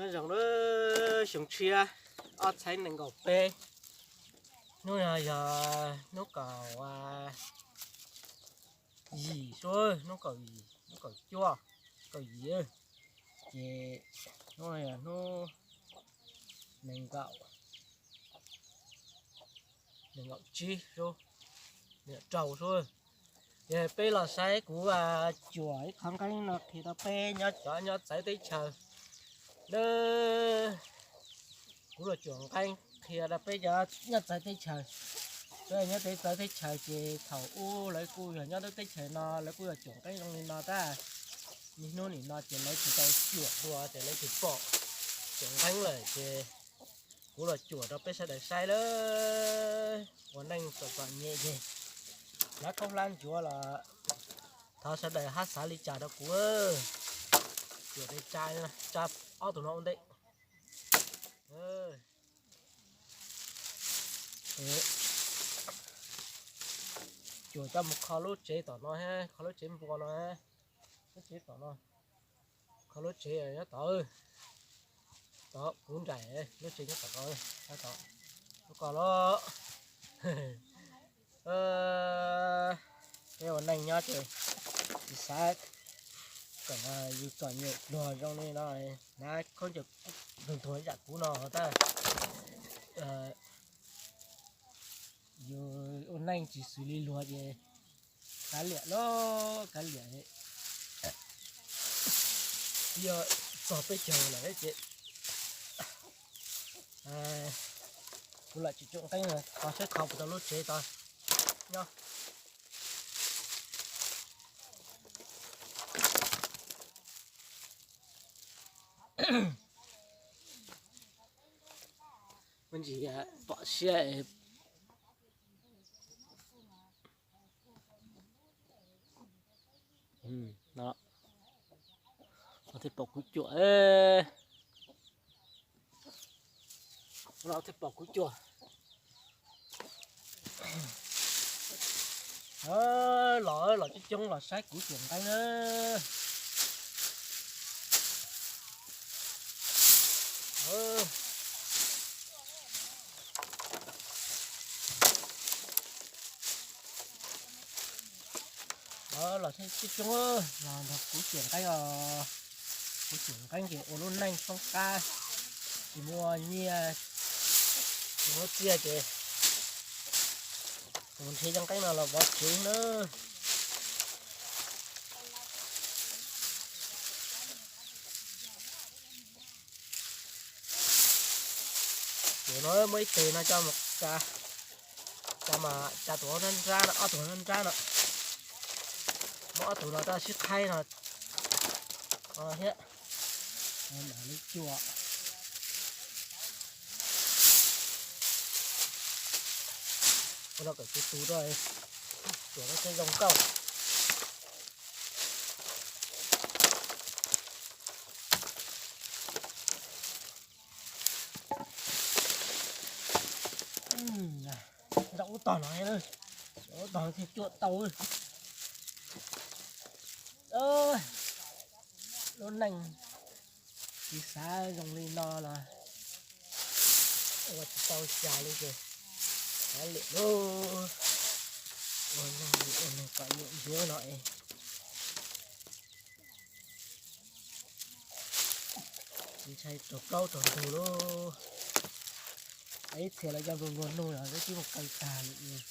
Nyob zoo, xyoo tshiab ob txhiab nees nkaum peb, hnub no yog hnub kaum yim sub, hnub kaum yim, hnub kaum cuaj, kaum yim, ces hnub no yog hnub nees nkaum, nees nkaum tsib sub, rau sub. Ces peb los saib kuv cuam ib qhov nqeeb no qhia rau peb nyob cov nyob txawv teb chaws. Kuv los cuam nqeeb qhia rau peb cov nyob txawv teb chaws. Peb nyob txawv teb chaws ces thaum ub lawv kuj yog nyob lub teb chaws no lawv kuj yog cuam nqeeb zoo li no tab. Niaj hnub nim no ces lawv tsis tau cuam dua ces lawv tsis pom cuam nqeeb lawm ces kuv los cuam rau peb sawv daws saib lawm. Ua neej txom txom nyem ces hlab khaub hlab ncuav los thov sawv daws hab xav li cas rau kuv. Cuam tsa, tsa ob tug no ua ntej. Cuam coj mus kho lub tsev tom no, kho lub tsev npua no, lub tsev tom no, kho lub tsev nyob tod, tod kuv nraim lub tsev nyob tom ko, nyob tod, lub ko los. Peb ua neej nyob ces tsis xav kom yus txom nyem pluag zoo li no, hnav khaub ncaws ntuag ntuag yam kuv no tab. Yus ua neej tsis xws li luag ces kav liam lauj, kav liam. Yog txog peb caug lawm ces kuv lam tsis cuam nqeeb, qhov saib qhov puas tau lub tsev tod nyob. Ntsis pom siab no, thiaj pom kuv cuam, no thiaj pom kuv cuam. Los los coob coob los saib kuv cuam nqeeb na. Los coob coob los nrog kuv cuam nqeeb os. Kuv cuam nqeeb ces ua lub neej txhob qab, tsis muaj nyiaj, tsis muaj txiaj ces mus nrhiav cov nqeeb no los vov tsev na. Ces no muaj ib teg no coj mus tsa, tsa mas tsa tus nrab nrab no, ob tug nrab nrab no, muab ob tug no rau sib qhaib no thiab. Mam li cuam, ua no kom tus tus rau, cuam no thiaj zoo nkauj. Nram ub tog no, nram ub tog thiaj cuam tau. Lub neej tsis xav zoo li no los ua tsis tau cas li ces kav liam lauj. Ua neeg ua neeg kom nyiam ncuav no es ntshai raug plaub raug ntug lauj. Ib txhia los coj nplua nplua nuj los twb mus kaw tag lawm.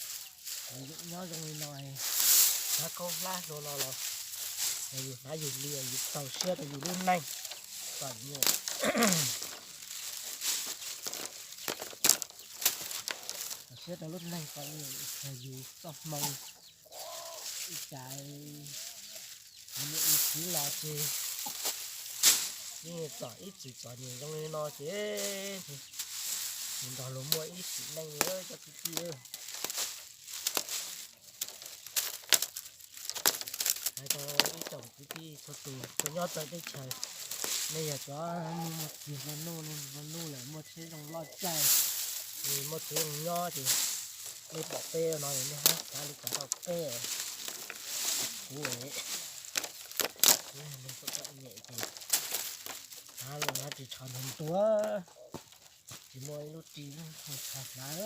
Yus nyob zoo li no, hlab khaub hlab hlua no los yus hnav yus li, yus txaus siab rau yus lub neej kom nyiam, txaus siab rau lub neej kom nyiam, yus txoj hmoo ib cas nyiam ib txwv los ces yeej txom ib txwv txom nyem zoo li no ces nrog luag muaj ib sim neej cov kwv tij. Hais rau ib tsoom kwv tij txhua tus cov nyob txawv teb chaws, nej yog cov muaj txiag nplua nuj, nplua nuj lawm muaj tsheb zoo loj caij, muaj txiag zoo nyob ces nej pom peb no nej hab xav li cas rau peb. Kuv, kuv yog neeg txom txom nyem ces Hnav los hnav tsis tshov nrog ntua, tsis muaj ib lub ris no tshov hnav.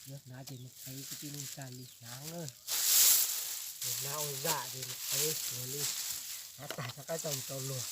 Yuav hnav ces mus qev kwv tij neej tsa li hnav na. Mus hnav ua zam ces mus qev xyuas li, hnav tag rov qab coj mus rau luag.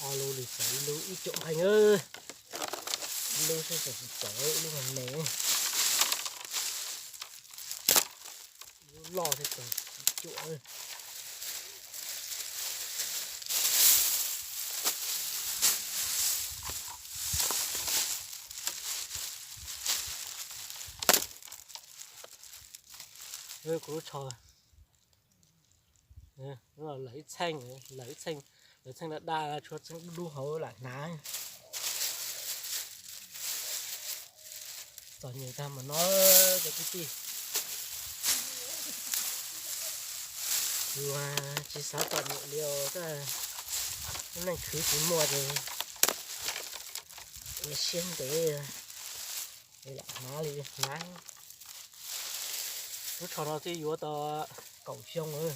Ob lub li xav ib lub ib cuam nqeeg, ib lub seb tseem tsis txaus ib lub me me, ib lub loj thiab tseem tsis cuam. Kuv lub tsho lawv ib txheej, lawv ib txheej, lawv txheej daj daj, tshuav txheej dub dub hauv lam hnav. Txom nyem tag mas no cov kwv tij, yus tsis xav txom nyem li os, lub neej khwv tsis muaj ces ua siab ntev, lam hnav li hnav. Lub tsho no twb yuav tau kaum xyoo lawm.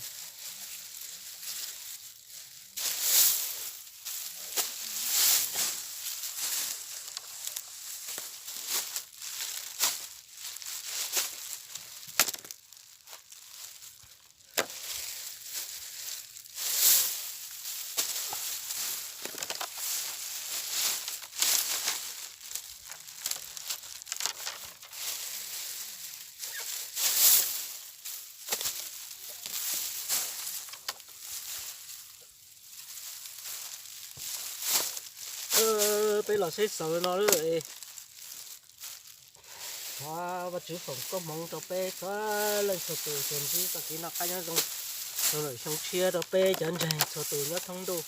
Peb los saib xaus no lawm. Thov Vajtswv foom koob hmoov rau peb txhua leej txhua tus tsuas ntsib txoj kev noj qab nyob zoo, xyoo lawm xyoo tshiab rau peb cov ntseeg txhua tus nyob thoob ntuj.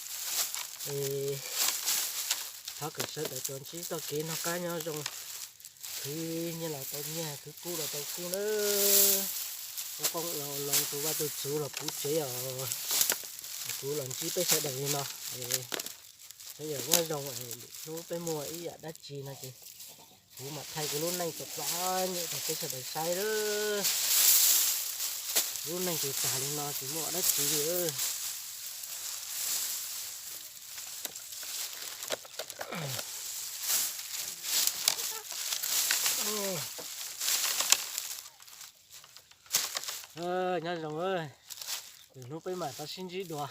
Thov kom sawv daws tsuas ntsib txoj kev noj qab nyob zoo, khwv nyiaj los tau nyiaj, khwv kub los tau kub nawb. Ua qoob ua loo rau Vaj Tswv txuv los puv tsev os. Kuv los ntsib peb sawv daws li no, peb yog nyob zoo, lwm hnub peb muaj ib yam dab tsi no ces kuv mam thaij kuv lub neej txom txom nyem rau peb sawv daws saib lawm. Lub neej ces tag li no tsis muaj dab tsi li. Nyob zoo, lwm hnub peb mam rov sib ntsib dua.